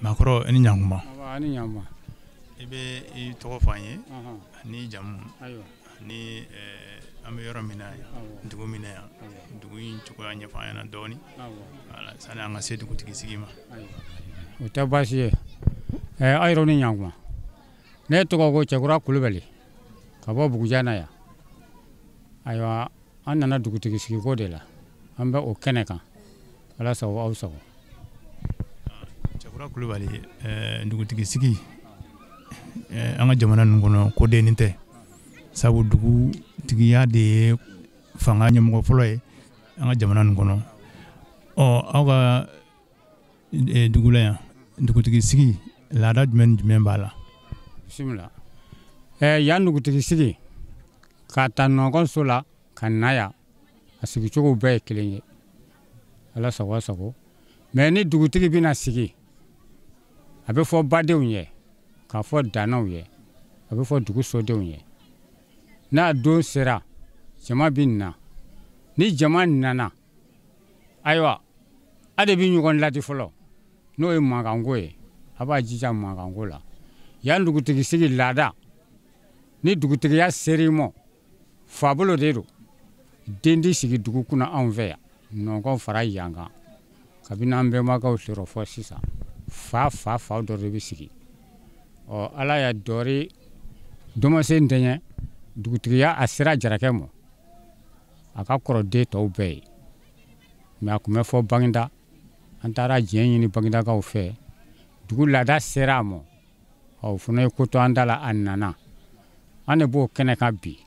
Maakɔrɔ, i ni ɲankuma. A ni ɲankuma. I bɛ i tɔgɔ fɔ an ye ani jamu ani an bɛ yɔrɔ min na yan, dugu min na yan, dugu in cogoya ɲɛfɔ an ɲɛna dɔɔnin sani an ka se dugutigi sigi ma. O tɛ baasi ye. Aw yɛrɛw ni ɲankuma. Ne tɔgɔ ko Cɛkura Kulubali ka bɔ Bugujana yan. Ayiwa, an nana dugutigi sigiko de la, an bɛ o kɛnɛ kan. Ala sago, aw sago. Cɛkura Kulubali, dugutigi sigi an ka jamana ninnu kɔnɔ, ko dennin tɛ, sabu dugutigiya de ye fanga ɲɛmɔgɔ fɔlɔ ye an ka jamana ninnu kɔnɔ. Ɔ, aw ka dugu la yan, dugutigi sigi laada jumɛn ni jumɛn b'a la? Bisimila. Yan dugutigi sigi, k'a ta nɔgɔnso la ka na yan, a sigicogo bɛɛ ye kelen ye. Ala sago, sago. Mɛ ni dugutigi bɛna sigi, a bɛ fɔ badenw ye, k'a fɔ dannaw ye, a bɛ fɔ dugu sodenw ye. N'a don sera, jama bɛ na. Ni jama nana, ayiwa, a de bɛ ɲɔgɔn ladi fɔlɔ, n'o ye mankanko ye. A b'a jija mankanko la. Yan dugutigi sigi laada, ni dugutigiya ser'i ma, fabolo de don. Den tɛ sigi dugu kunna anw fɛ yan, nɔnkɔn fara yan kan. Kabini an bɛnbakɛw sɔrɔ fɔ sisan, fa fa fa dɔ de bɛ sigi. Ɔ, Ala y'a dɔɔri dɔmɔsen dɛɲɛ, dugutigiya a sera Jarakɛ ma. A ka kɔrɔ den tɔw bɛɛ ye, mɛ a tun bɛ fɔ Baginda. An taara diɲɛ ɲini Bagindakaw fɛ, dugu laada sera a ma. Ɔ, o fana ye ko to an da la, a nana. An de b'o kɛnɛ kan bi.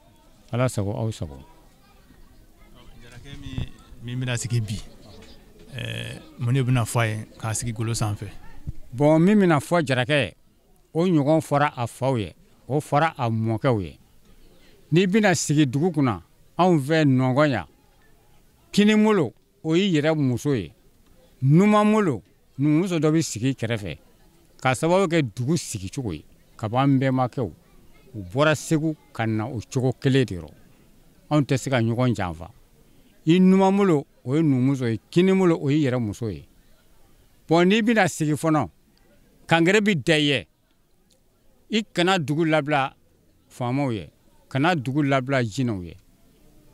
Ala sago, aw sago. Jarakɛ min bɛna sigi bi, mun de bɛna fɔ a ye k'a sigi golo sanfɛ? Bɔn, min bɛna fɔ Jarakɛ ye, o ɲɔgɔn fɔra a faw ye, o fɔra a mɔkɛw ye. N'i bɛna sigi dugu kunna anw fɛ nɔgɔn yan, kinibolo o y'i yɛrɛ muso ye, numanbolo numuso dɔ bɛ sigi kɛrɛfɛ, k'a sababu kɛ dugu sigicogo ye. Ka bɔ an bɛnbakɛw, u bɔra Segu ka na o cogo kelen de rɔ. Anw tɛ se ka ɲɔgɔn janfa. I numanbolo o ye numuso ye, kinibolo o y'i yɛrɛ muso ye. Bɔn, n'i bɛna sigi fɔlɔ, kankɛrɛ bɛ da i ye. I kana dugu labila faamaw ye, kana dugu labila jinɛw ye.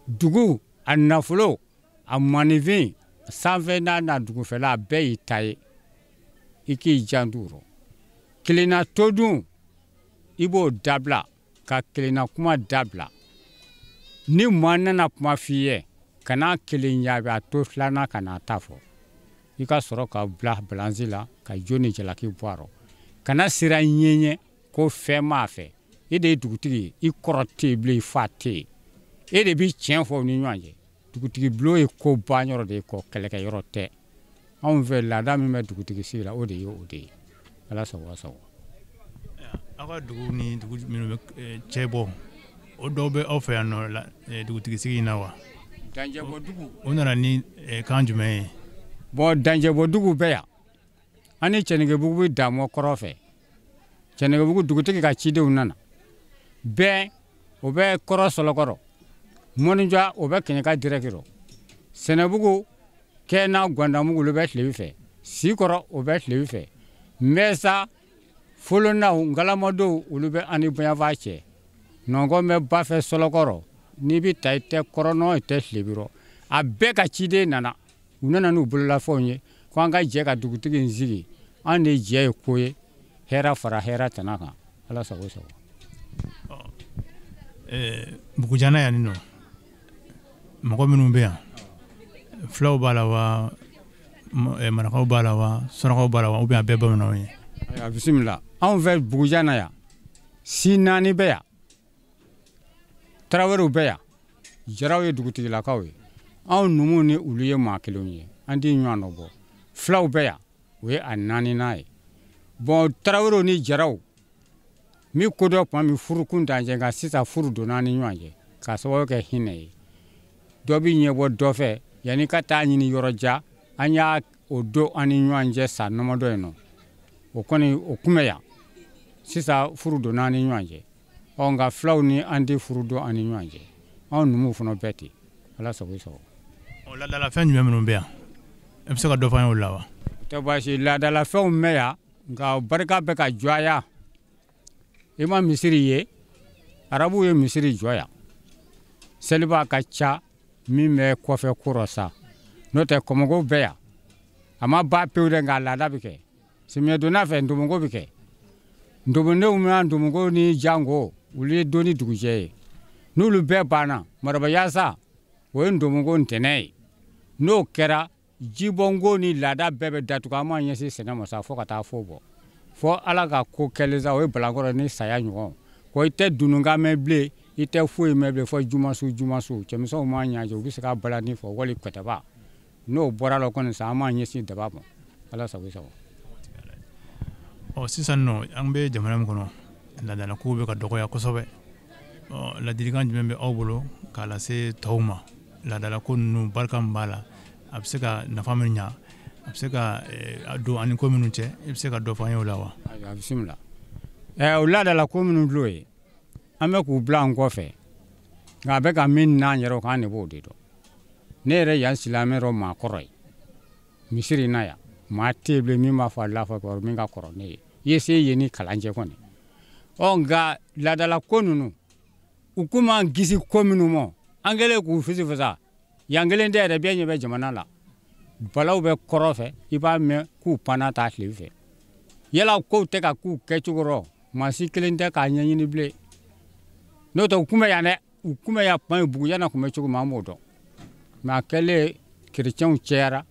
Dugu a nafolo, a maninfin sanfɛ n'a n'a dugufɛla, a bɛɛ y'i ta ye. I k'i janto o rɔ. Kelenna to dun, i b'o dabila, ka kelenna kuma dabila. Ni maa nana kuma f'i ye, kana kelen jaabi, a to filanan ka n'a ta fɔ. I ka sɔrɔ ka bila balansi la, ka jo ni jalaki bɔ a rɔ. Kana siran ɲɛ ɲɛ ko fɛn m'a fɛ. E de ye dugutigi ye, i kɔrɔ tɛ yen bilen, i fa tɛ yen. E de bɛ tiɲɛ fɔ u ni ɲɔgɔn cɛ. Dugutigi bulon ye ko ban yɔrɔ de ye, kɔ kɛlɛkɛyɔrɔ tɛ. Anw fɛ, laada min bɛ dugutigi sigi la, o de ye o de ye. Ala sago, sago. Aw ka dugu ni dugu minnu bɛ cɛ bɔ, o dɔw bɛ aw fɛ yan nɔ dugutigi sigi in na wa? Danjɛbɔdugu. O nana ni kan jumɛn ye? Bɔn, Danjɛbɔdugu bɛ yan. An ni Cɛnɛnkɛbugu bɛ Damɔ kɔrɔ fɛ. Cɛnɛnkɛbugu dugutigi ka cidenw nana. Bɛn, o bɛ kɔrɔ Sɔlɔkɔrɔ. Mɔnijɔ, o bɛ Kɛɲɛka direct rɔ. Sɛnɛbugu, Kɛna, Gwandamugu, olu bɛ tilebi fɛ. Sikɔrɔ, o bɛ tilebi fɛ. Mɛsa, Folonaw, Ngalamadow, olu bɛ an ni Baɲafa cɛ. Nɔnkɔn bɛ ba fɛ Sɔlɔkɔrɔ. N'i bɛ taa, i tɛ kɔrɔnɔ, i tɛ tilebi rɔ. A bɛɛ ka ciden nana. U nana n'u bololafɛnw ye ko an ka jɛ ka dugutigi in sigi. An de jɛ ye ko ye, hɛrɛ fara hɛrɛ tana kan. Ala sago, sago. Bugujana yan nɔ, mɔgɔ minnu bɛ yan, fulaw b'a la wa, marakaw b'a la wa, surakaw b'a la wa, ou bien a bɛɛ bamananw ye? Ayiwa, bisimila. Anw fɛ Bugujana yan, si naani bɛ yan. Tarawelew bɛ yan, Jaraw ye dugutigilakaw ye. Anw numuw ni olu ye maa kelenw ye, an tɛ ɲɔgɔn nɔ bɔ. Fulaw bɛ yan, o ye a naaninan ye. Bɔn, Tarawelew ni Jaraw min kodɔn tuma min, furu kun t'an cɛ, nka sisan furu donna an ni ɲɔgɔn cɛ k'a sababu kɛ hinɛ ye. Dɔ bɛ ɲɛbɔ dɔ fɛ yanni ka taa ɲini yɔrɔ jan. An y'a o don an ni ɲɔgɔn cɛ san nɔmɔdɔ in nɔ, o kɔni o kun bɛ yan. Sisan furu donna an ni ɲɔgɔn cɛ. Ɔ, nka fulaw ni an tɛ furu don an ni ɲɔgɔn cɛ. Anw numuw fana bɛɛ ten. Ala sago, sago. Ɔ, laadalafɛn jumɛn minnu bɛ yan, i bɛ se ka dɔ fɔ an ye o la wa? O tɛ baasi. Laadalafɛnw bɛ yan. Nka o barika bɛ ka jɔya. I ma misiri ye, arabuw ye misiri jɔ yan. Seliba ka ca min bɛ kɔfɛ ko sa, n'o tɛ kɔmɔko bɛ yan. A ma ba pewu dɛ, nka a laada bɛ kɛ. Samiyɛdonda fɛ ndomoko bɛ kɛ. Ndomondenw na ndomoko ni jango olu ye don ni dugujɛ ye. N'olu bɛɛ banna, marabayaasa o ye ndomoko ntɛnɛn ye. N'o kɛra, jibɔnko ni laada bɛɛ bɛ datugu. An b'an ɲɛsin sɛnɛ ma sa fo ka taa fo bɔ. Fo Ala ka ko kɛlen sa, o ye balankɔrɔ ni saya ɲɔgɔn. Ko i tɛ dununkan mɛn bilen, i tɛ foyi mɛn bilen fo jumasu jumasu. Cɛmisɛnw m'a ɲɛjɛ, u bɛ se ka balani fɔ wali kɔtɛba. N'o bɔra la kɔni sa, an b'an ɲɛsin daba ma. Ala sago i sago. Ɔ sisan nɔ, an bɛ jamana min kɔnɔ, laadalakow bɛ ka dɔgɔya kosɛbɛ. Ɔ ladilikan jumɛn bɛ aw bolo k'a lase tɔw ma? Laadalako ninnu barika min b'a la, a bɛ se ka nafa min ɲa, a bɛ se ka don ani ko minnu cɛ, i bɛ se ka dɔ fɔ an ye o la wa? Ayiwa, bisimila. O laadalako minnu filɛ o ye, an bɛ k'u bila an kɔfɛ, nka a bɛ ka min n'an yɛrɛ kan, an de b'o de dɔn. Ne yɛrɛ yan silamɛ yɔrɔ maakɔrɔ ye misiri in na yan. Maa tɛ yen bilen min b'a fɔ Alahu akibaru min ka kɔrɔ ne ye. I ye se yen ni kalan cɛ kɔni. Ɔ nka laadalako ninnu, u kun m'an kisi ko minnu ma, an kɛlen k'u fisifisa. Yan kelen tɛ yɛrɛ, bɛɛ ɲɛ bɛ jamana la. Balaw bɛ kɔrɔ fɛ, i b'a mɛn k'u panna taa tile fɛ. Yala kow tɛ ka k'u kɛcogo rɔ, maa si kelen tɛ k'a ɲɛɲini bilen. N'o tɛ u kun bɛ yan dɛ, u kun bɛ yan kuma in Bugujana kun bɛ cogo min, an b'o dɔn. Mɛ a kɛlen kerecɛnw cayara,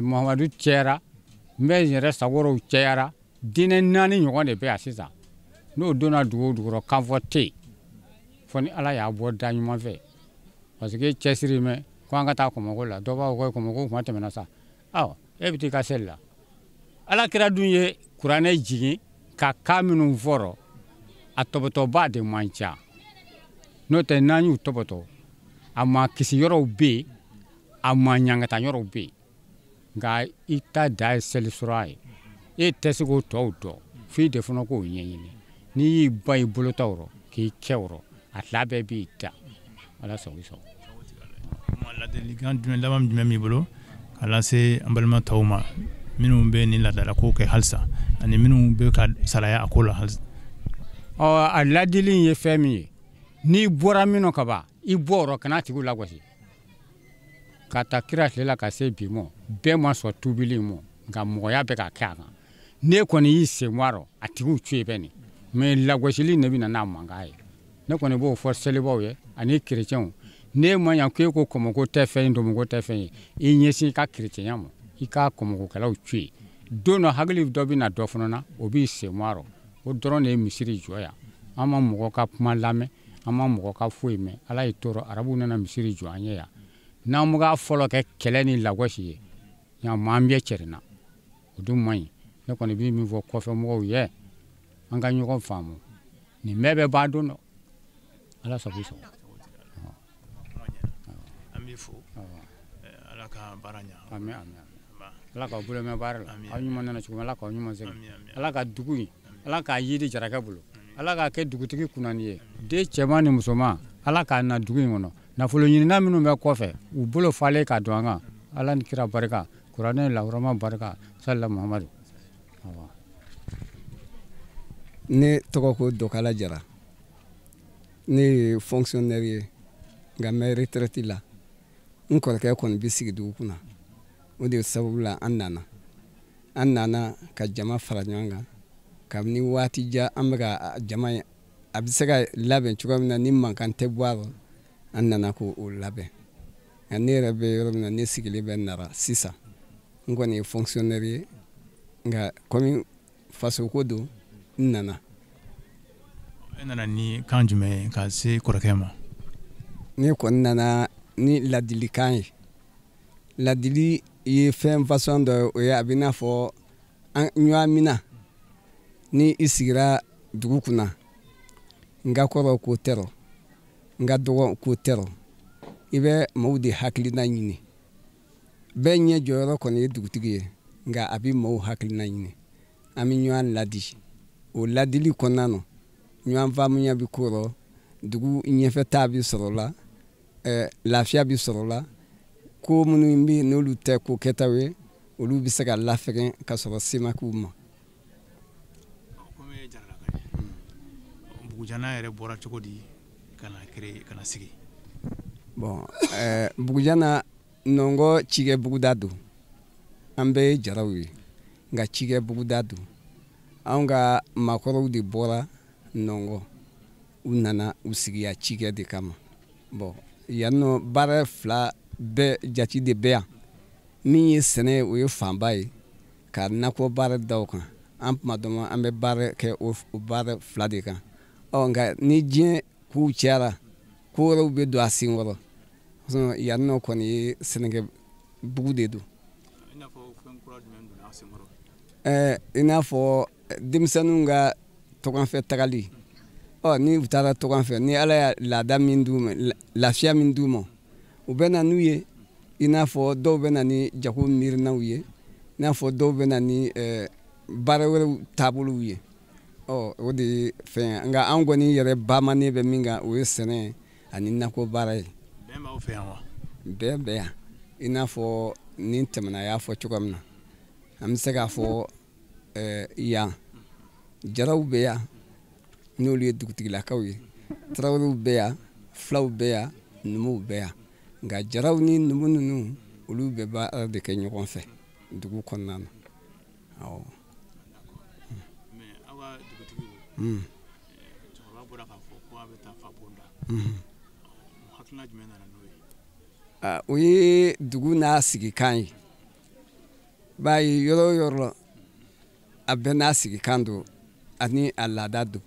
Muhamadu cayara, n bɛ yɛrɛ sagorow cayara, diinɛ 4 ɲɔgɔn de bɛ yan sisan. N'o donna dugu o dugu rɔ, kanfɔ tɛ yen fo ni Ala y'a bɔ da ɲuman fɛ. Parce que cɛsiri mɛn ko an ka taa kɔmɔko la, dɔw b'a fɔ ko kɔmɔko kuma tɛmɛna sa. Awɔ, e bɛ t'i ka seli la. Ala kira dun ye kuranɛ jigin ka kan minnu fɔrɔ, a tɔbɔtɔba de man ca. N'o tɛ n'an y'u tɔbɔtɔ, a ma kisi yɔrɔw bɛ yen, a ma ɲangata yɔrɔw bɛ yen. Nka i ta da ye seli sɔrɔ ye, e tɛ se k'o tɔw dɔn, f'i de fana k'o ɲɛɲini. N'i y'i ba i bolo ta o rɔ k'i kɛ o rɔ, a tila bɛɛ b'i da. Ala sago i sago. Ladilikan jumɛn laban jumɛn b'i bolo k'a lase an balima tɔw ma minnu bɛ nin laadalako kɛ halisa, ani minnu bɛ ka salaya a ko la halisa? Ɔ a ladili ye fɛn min ye, n'i bɔra min nɔ ka ban, i bɔ o rɔ, kana tigiw lagosi. Ka ta kira tile la ka se bi ma, bɛɛ ma sɔn tubili ma, nka mɔgɔya bɛ ka kɛ a kan. N'e kɔni y'i sen bɔ a rɔ, a tigiw to yen bɛ nin. Mɛ lagosili de bɛ na n'a mankan ye. Ne kɔni b'o fɔ selibaw ye ani kerecɛnw. N'e ma ɲa k'e ko kɔmɔko tɛ fɛn ye, ndomoko tɛ fɛn ye, i ɲɛsin i ka kerecɛnya ma, i ka kɔmɔkokɛlaw to yen. Don dɔ hakili dɔ bɛ na dɔ fana na, o b'i sen bɔ a rɔ. O dɔrɔn de ye misiri jɔ yan. An ma mɔgɔ ka kuma lamɛn, an ma mɔgɔ ka foyi mɛn. Ala ye tɔɔrɔ, arabuw nana misiri jɔ an ye yan. N'an bɛ ka fɔlɔ kɛ kɛlɛ ni lagosi ye, yan maa bɛɛ cɛrinna. O dun man ɲi. Ne kɔni bɛ min fɔ kɔfɛ mɔgɔw ye, an ka ɲɔgɔn faamu. Nin bɛɛ bɛ ban don dɔ. Ala sago i sago. An b'i fo. Ala ka baara ɲa. Ami ami. Ala k'aw bolo mɛn baara la. Aw ɲuman nana cogo min, Ala k'aw ɲuman segin. Ala ka dugu in, Ala k'a yiri jarakɛ bolo. Ala k'a kɛ dugutigi kunnani ye. Den cɛman ni musoman, Ala k'a na dugu in kɔnɔ. Nafolo ɲinina minnu bɛ kɔfɛ, u bolo falen ka don an kan. Ala ni kira barika, kuranɛ lahurama barika, salila Muhamadu. Ne tɔgɔ ko Dɔkala Jara. Ne ye fonctionnaire ye, nka n bɛ retraite la. N kɔrɔkɛ kɔni bɛ sigi dugu kunna. O de sababu la an nana. An nana ka jama fara ɲɔgɔn kan. Kabini waati jan an bɛ ka jama ye, a bɛ se ka labɛn cogoya min na ni mankan tɛ bɔ a rɔ, an nana k'o labɛn. Nka ne yɛrɛ bɛ yɔrɔ min na, ne sigilen bɛ Nara sisan. N kɔni ye fonctionnaire ye, nka komi fasoko don, n nana. E nana ni kan jumɛn ye ka se kɔrɔkɛ ma? Ne kɔni nana ni ladilikan ye. Ladili ye fɛn façon dɔ ye, o ye a bɛ n'a fɔ an ɲɔgɔn mina. Ni i sigira dugu kunna, n ka kɔrɔ ko tɛ rɔ, n ka dɔgɔ ko tɛ rɔ, i bɛ maaw de hakilina ɲini. Bɛɛ ɲɛ jɔyɔrɔ kɔni ye dugutigi ye, nka a bɛ maaw hakilina ɲini. An bɛ ɲɔgɔn ladi. O ladili kɔnɔna na, ɲɔgɔn faamuya bɛ k'o rɔ, dugu ɲɛfɛtaa bɛ sɔrɔ o la, lafiya bɛ sɔrɔ o la. Ko minnu bɛ yen n'olu tɛ ko kɛtaw ye, olu bɛ se ka lafɛgɛn ka sɔrɔ se ma k'u ma. Bugujana yɛrɛ bɔra cogo di ka na créer, ka na sigi? Bon, Bugujana nɔngɔ cikɛ buguda don. An bɛɛ ye jaraw ye, nka cikɛ buguda don. Anw ka maakɔrɔw de bɔra nɔngɔ, u nana u sigi yan cikɛ de kama. Bon, yan nɔ baara fila bɛɛ jate de bɛ yan. Min ye sɛnɛ ye, o ye fanba ye, ka nakɔ baara da o kan. An tuma dɔ an bɛ baara kɛ o baara fila de kan. Ɔ nka ni diɲɛ kow cayara, ko wɛrɛw bɛ don a sen kɔrɔ. Yan nɔ kɔni ye sɛnɛkɛ bugu de don. I n'a fɔ fɛn kura jumɛn donna a sen kɔrɔ? I n'a fɔ denmisɛnninw ka tɔgɔnfɛ tagali. Ɔ ni u taara tɔgɔnfɛ, ni Ala ye laada min d'u ma, lafiya min d'u ma, u bɛ na n'u ye. I n'a fɔ dɔw bɛ na ni jago miirinaw ye, i n'a fɔ dɔw bɛ na ni baara wɛrɛw taabolow ye. Ɔ o de ye fɛn ye. Nka an kɔni yɛrɛ bamanen bɛ min kan, o ye sɛnɛ ani nakɔ baara ye. Bɛn b'aw fɛ yan wa? Bɛn bɛ yan. I n'a fɔ ni tɛmɛna y'a fɔ cogoya min na, an bɛ se k'a fɔ yan jaraw bɛ yan, n'olu ye dugutigilakaw ye, tarawelew bɛ yan, filaw bɛ yan, numuw bɛ yan. Nka jaraw ni numu ninnu, olu bɛ baara de kɛ ɲɔgɔn fɛ dugu kɔnɔna na. Awɔ. Mais aw ka dugutigi, cɛkɔrɔba bɔra k'a fɔ ko a bɛ taa fa bon da. Hakilina jumɛn nana n'o ye? O ye dugu n'a sigikan ye. B'a ye yɔrɔ o yɔrɔ, a bɛɛ n'a sigikan don ani a laada don.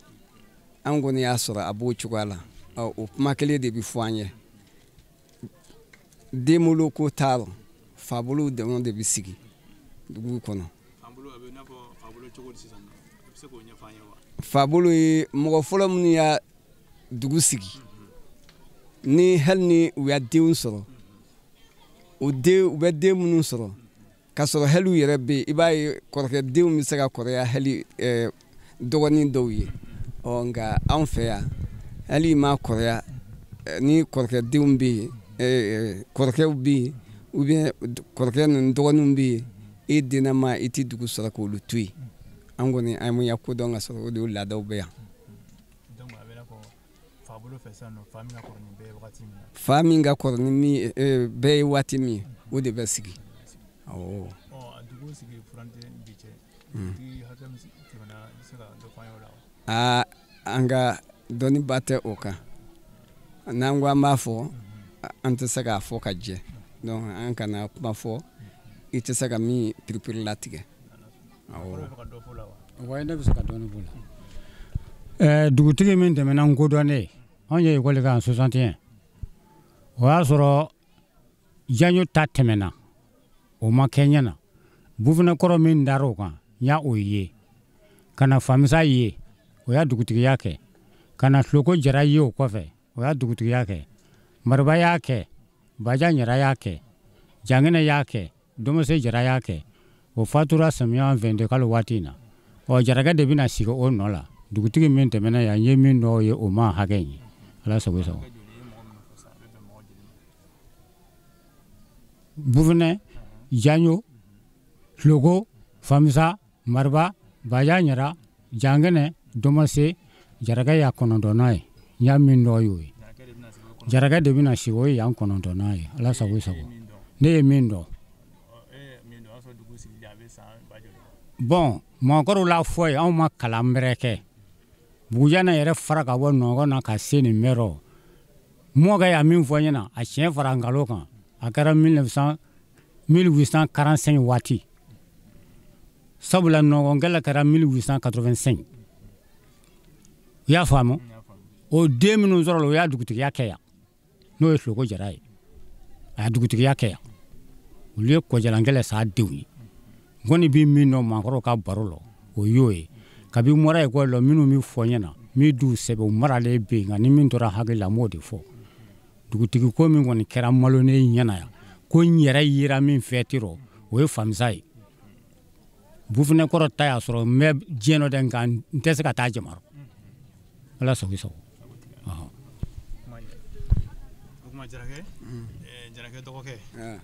An kɔni y'a sɔrɔ a b'o cogoya la. O kuma kelen de bɛ fɔ an ye. Denbolo ko t'a rɔ, fabolow dama de bɛ sigi dugu kɔnɔ. Fabolo ye mɔgɔ fɔlɔ minnu y'a dugu sigi, ni hali ni u y'a denw sɔrɔ, o den u bɛ den minnu sɔrɔ k'a sɔrɔ hali u yɛrɛ bɛ yen, i b'a ye kɔrɔkɛ denw bɛ se ka kɔrɔya hali dɔgɔnin dɔw ye. Ɔ nka anw fɛ yan, hali i ma kɔrɔya, ni kɔrɔkɛ denw bɛ yen, kɔrɔkɛw bɛ yen, ou bien kɔrɔkɛ ninnu dɔgɔninw bɛ yen, e dennama i tɛ dugu sɔrɔ k'olu to yen. An kɔni an ya kodɔn ka sɔrɔ o de laadaw bɛ yan. Fa min ka kɔrɔ ni min bɛɛ ye waati min, o de bɛ sigi. Awɔ. Aa, an ka dɔnniba tɛ o kan. N'an ko an b'a fɔ, an tɛ se k'a fɔ ka jɛ. Donc an kana kuma fɔ i tɛ se ka min piripiri latigɛ. Awɔ. Wa ne bɛ se ka dɔɔnin fɔ o la. Dugutigi min tɛmɛna n kodɔnnen ye, anw ye ekɔli kɛ en 61. O y'a sɔrɔ Janjo ta tɛmɛna, o ma kɛ ɲɛ na. Bufunɛkɔrɔ min dar'o kan, n y'a o ye. Ka na Famisa ye, o y'a dugutigiya kɛ. Ka na Tuloko Jara ye o kɔfɛ, o y'a dugutigiya kɛ. Mariba y'a kɛ, Baja Ɲara y'a kɛ, Jankɛnɛ y'a kɛ, Domose Jara y'a kɛ. O fatura samiya 22 kalo waati in na. Ɔ Jarakɛ de bɛna sigi o nɔ la. Dugutigi min tɛmɛna yan, n ye min dɔw ye, o ma hakɛ in ye. Ala sago sago. Bufunɛ, Janjo, Tuloko, Famisa, Mariba, Baja Ɲara, Jankɛnɛ, Domose, Jarakɛ y'a kɔnɔntɔnnan ye. N y'a min dɔw y'o ye. Jarakɛ de bɛna sigi, o ye yan kɔnɔntɔnnan ye. Ala sago sago. Ne ye min dɔn. Bon, mɔgɔkɔrɔw la fɔ ye, anw ma kalan bɛrɛ kɛ. Bugujana yɛrɛ fara ka bɔ nɔgɔ na ka se nin mɛrɔ. Mɔkɛ y'a min fɔ n ɲɛna, a tiɲɛ fara nkalon kan. A kɛra 1845 waati. Sabula nɔgɔnkɛla kɛra 1885. I y'a faamu? O den minnu sɔrɔla, o y'a dugutigiya kɛ yan. N'o ye Tuloko Jara ye. A y'a dugutigiya kɛ yan. Olu ye kɔjalankɛlɛ sa denw ye. N kɔni bɛ min dɔn maakɔrɔw ka baro la, o y'o ye. Kabi n bɔra ekɔli la, minnu bɛ fɔ n ɲɛna, min d'u sɛbɛn, u maralen bɛ yen, nka ni min tora hakili la, n b'o de fɔ. Dugutigi ko min kɔni kɛra malonnen ɲɛna yan, ko n yɛrɛ yera min fɛ rɔ, o ye Famisa ye. Bufunɛkɔrɔ ta y'a sɔrɔ n bɛ diɲɛ dɔ dɛ, nka n tɛ se ka taa jama rɔ. Ala sago i sago. O kuma Jarakɛ, Jarakɛ dɔgɔkɛ,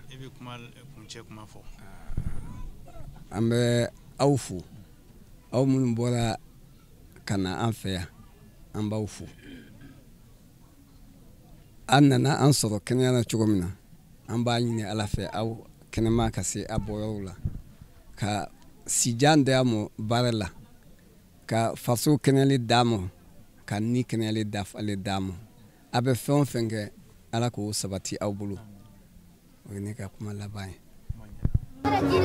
e bɛ kuma kuncɛ kuma fɔ. An bɛ aw fo, aw minnu bɔra ka na an fɛ yan. An b'aw fo. An nana an sɔrɔ kɛnɛya la cogo min na, an b'a ɲini Ala fɛ aw kɛnɛma ka se a bɔyɔrɔw la, ka sijan d'a ma baara la, ka faso kɛnɛyali d'a ma, ka ni kɛnɛyali dafalen d'a ma. A bɛ fɛn o fɛn kɛ, Ala k'o sabati aw bolo. O ye ne ka kuma laban ye. Thank you.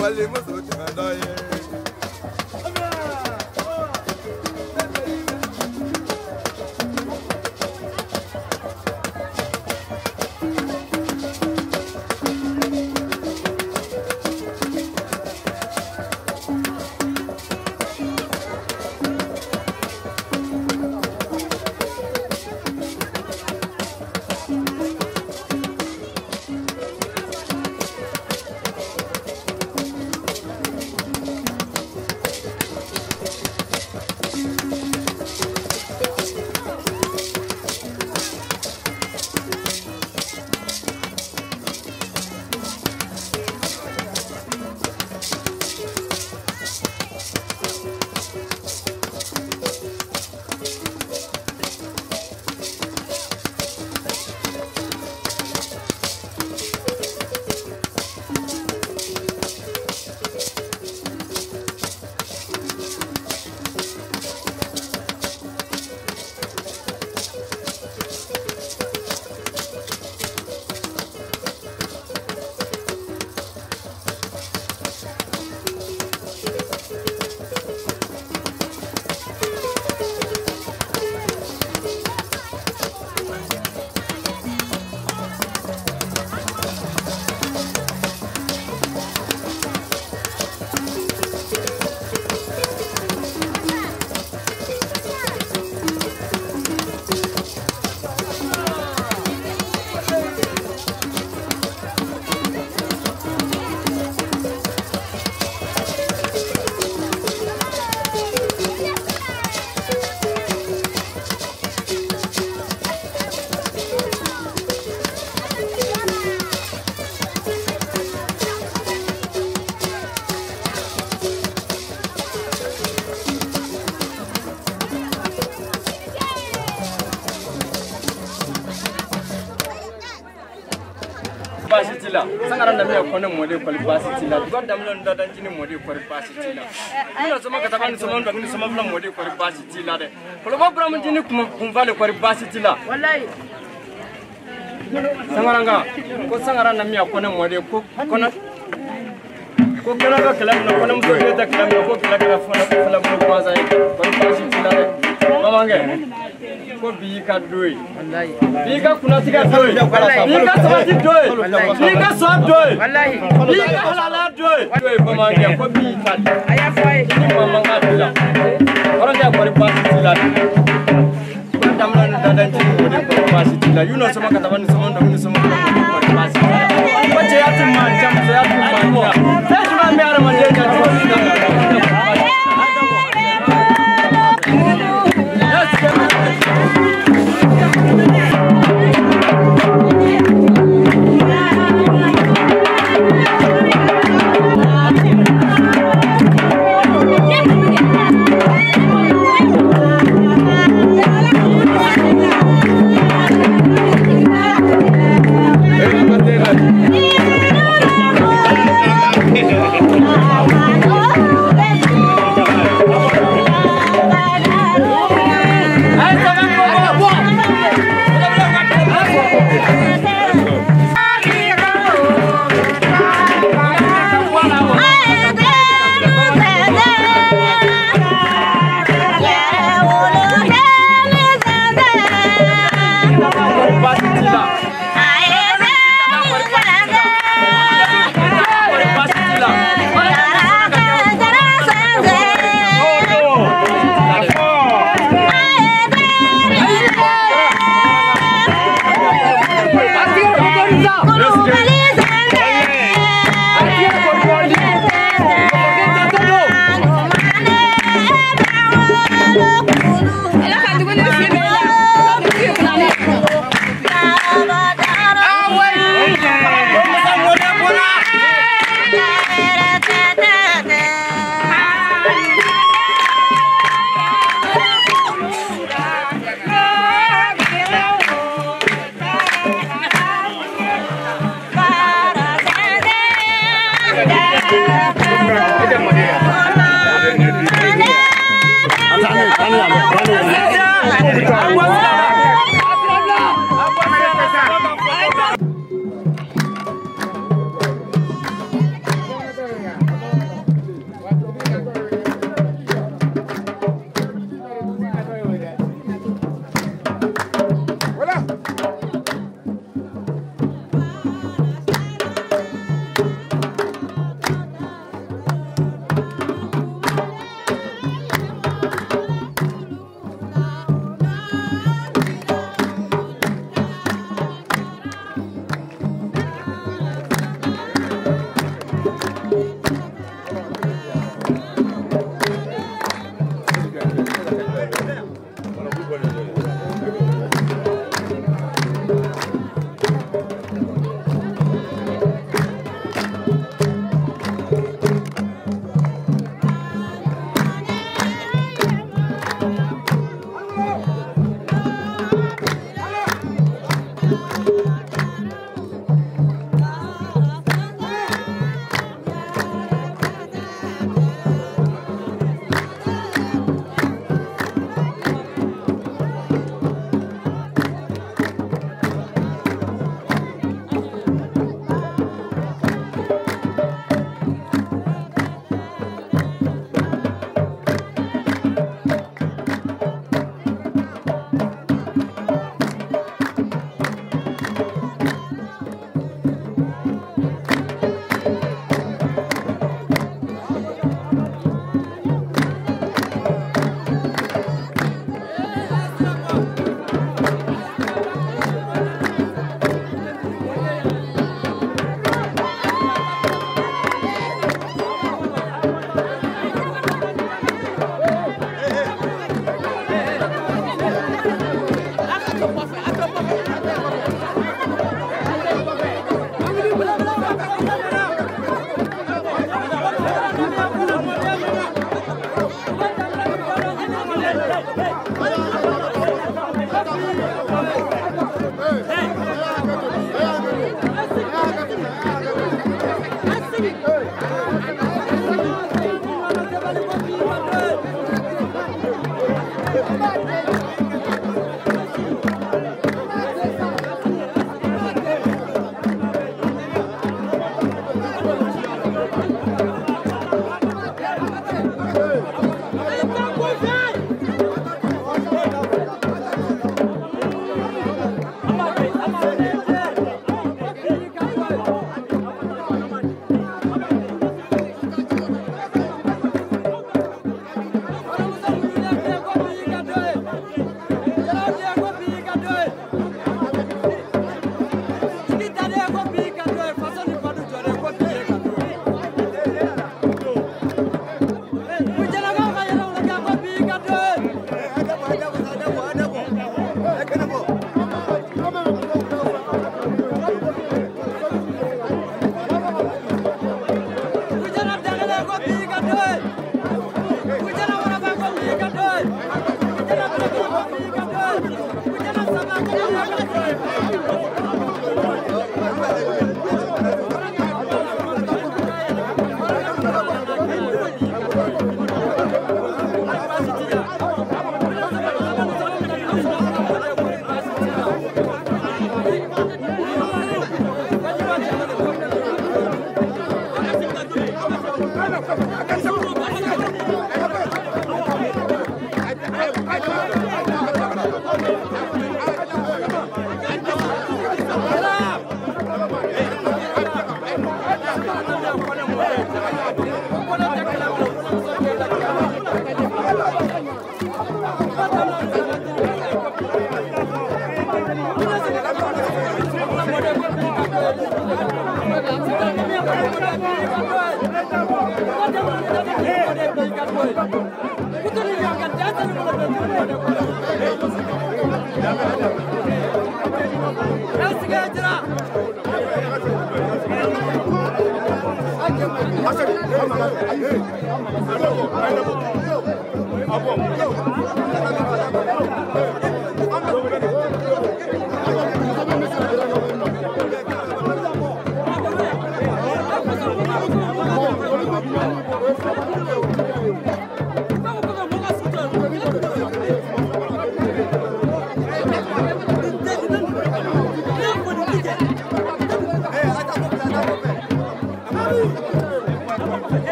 Walimuso tɛmɛtɔ ye. Baasi t'i la sangara namiya kɔnɛ mɔden kɔli baasi t'i la duga daminɛ ni dadancini mɔden kɔli baasi t'i la n bɛna sɔmɔ ka taga ni sɔmɔ dɔnkili sɔmɔ fila mɔden kɔli baasi t'i la dɛ kɔlɔbɔ buramuncini kunfale kɔli baasi t'i la sangaranga ko sangara namiya kɔnɛ mɔden ko kɔnɛ ko kɛnɛ bɛ kɛlɛ min na kɔnɛmuso den tɛ kɛlɛ min na ko kɛlɛ kɛra fɛlɛ bolo gansan ye kɔli baasi t'i la dɛ bamanankɛ ko bi y'i ka don ye bi y'i ka kunnatigɛ don ye bi y'i ka sabati don ye bi y'i ka sɔn don ye bi y'i ka halala don ye bamanankɛ ko bi y'i ta di ni maa man kan bi la kɔrɔkɛ kɔri baasi t'i la ko daminɛ ni dadancini o de kɔri baasi t'i la yunɔ sɔmɔ ka taga ni sɔmɔ dɔnkili sɔmɔ kɔri baasi t'i la ko cɛya ti maa ja musoya ti maa ja fɛn jumɛn bɛ hadamaden ja cogo min na.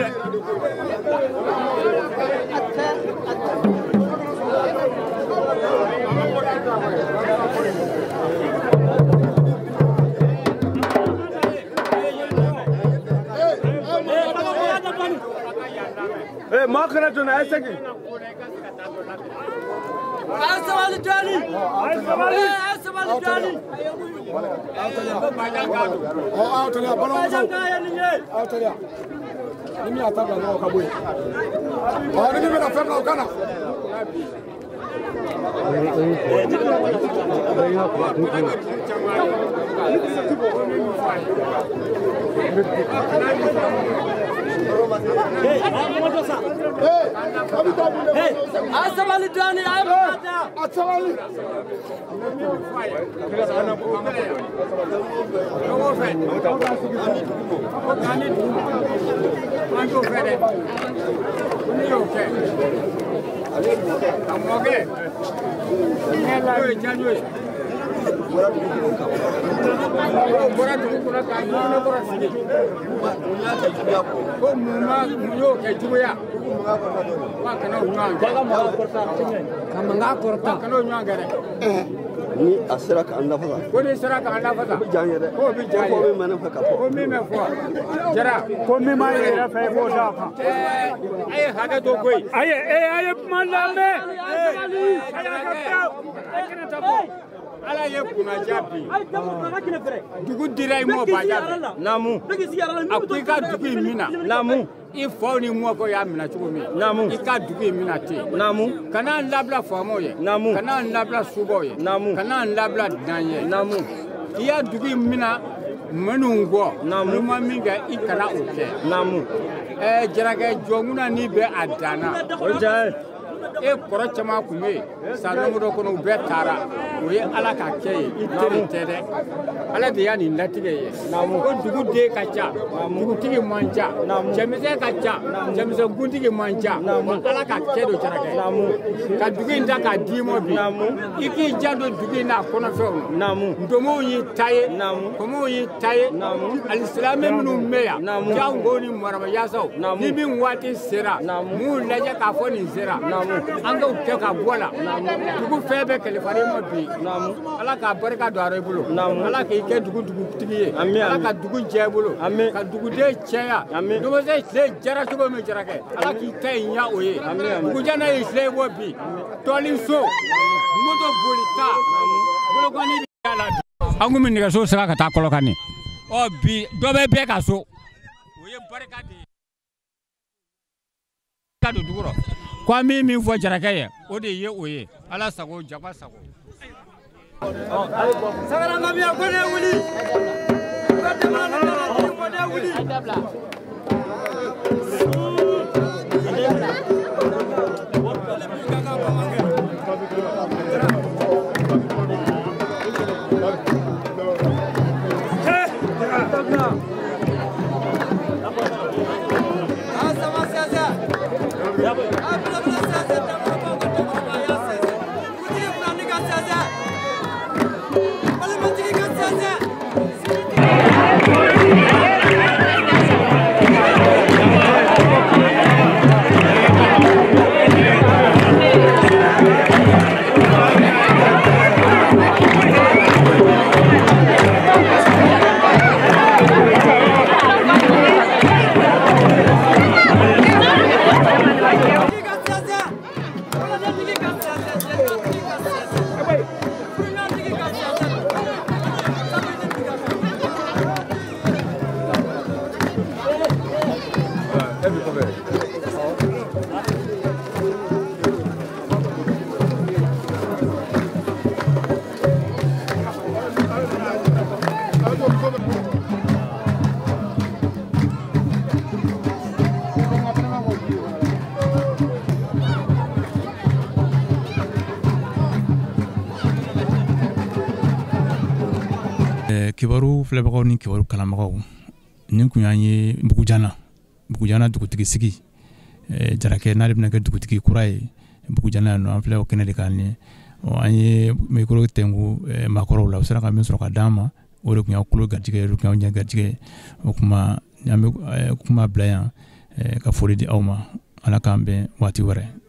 dɛ. Maa kana donna a ye segin. A ye sabali dɔɔni. A ye sabali dɔɔni. Aw teliya balimamuso. Aw teliya. Ni min y'a ta bila dɔrɔn o ka bɔ yen. Ɔ ni min bɛna fɛn bila o ka na. A sabali dɔɔni, a ye A sabali. An t'o fɛ dɛ. N'i y'o kɛ, a mɔkɛ, n'o ye Janjo ye. O bɔra dugu kɔnɔ ka ɲɔgɔn kɔrɔ sigi. Ko mun ma mun y'o kɛ juguya. K'a kana o ɲɔgɔn kɛ. Ka mankan kɔrɔta. K'a kana o ɲɔgɔn kɛ dɛ. Ni a sera k'an lafasa. Ko ni sera k'an lafasa. O bɛ diya n ye dɛ. K'o bɛ diya n ye. Ko min bɛ ne fɛ ka fɔ. Ko min bɛ fɔ. Jara. Ko min b'a yɛrɛ fɛ i b'o d'a kan. A ye hakɛ to koyi. A ye a ye kuma lamɛn. A y'a ka taa. A kana taa bɔ. Ala ye kunnaja bi. Dugu dira i mɔ baja fɛ. Naamu. A ko i ka dugu in mina. Naamu. I faw ni mɔkɛw y'a minɛ cogo min. Naamu. I ka dugu in mina ten. Naamu. Kana n labila faamaw ye. Naamu. Kana n labila sobaw ye. Naamu. Kana n labila dunan ye. Naamu. I y'a dugu in mina minnu kɔ. Naamu. N'i ma min kɛ i kana o kɛ. Naamu. Jarakɛ jɔnkuna ni bɛ a dan na. O ye tiɲɛ ye. E kɔrɔ caman tun bɛ yen san damadɔ kɔnɔ u bɛɛ taara o ye Ala ka kɛ ye i teri tɛ dɛ Ala de y'a nin latigɛ ye ko dugu den ka ca dugutigi man ca cɛmisɛn ka ca cɛmisɛn kuntigi man ca Ala ka kɛ don Jarakɛ ka dugu in ta k'a d'i ma bi i k'i janto dugu in n'a kɔnɔfɛnw na ndomow y'i ta ye kɔmɔw y'i ta ye alisilamɛ minnu bɛ yan jango ni maramayasaw ni min waati sera m'u lajɛ k'a fɔ nin sera an k'o kɛ ka bɔ la dugu fɛn bɛɛ kalifara ma bi Ala k'a barika don a bolo Ala k'i kɛ dugu dugutigi ye Ala ka dugu jɛ i bolo ka duguden caya dɔgɔsɛ tile jara cogo min Jarakɛ Ala k'i ta in ɲa o ye dugujɛ n'a ye tile bɔ bi tɔli so moto boli ta bolokɔni bɛ la an kun bɛ nɛgɛso sira ka taa Kɔlɔkani ɔ bi dɔ bɛ bɛɛ ka so o ye barika de ye ka don dugu rɔ. Ko an bɛ min fɔ Jarakɛ ye o de ye o ye Ala sago jaba sago. Sagara Mamiya ko ne wuli. Ko jamana nana ko ne wuli. Kibaru filɛbagaw ni kibaru kalanbagaw nin kun y'an ye Bugujana dugutigi sigi Jarakɛ n'ale bɛna kɛ dugutigi kura ye Bugujana yan nɔ an filɛ o kɛnɛ de kan nin an ye mikoro tɛnku maakɔrɔw la u sera ka min sɔrɔ ka d'an ma o de tun y'aw tulo garijɛgɛ ye o de tun y'aw ɲɛ garijɛgɛ ye o kuma an bɛ kuma bila yan Ka foli di aw ma. Ala k'an bɛn waati wɛrɛ.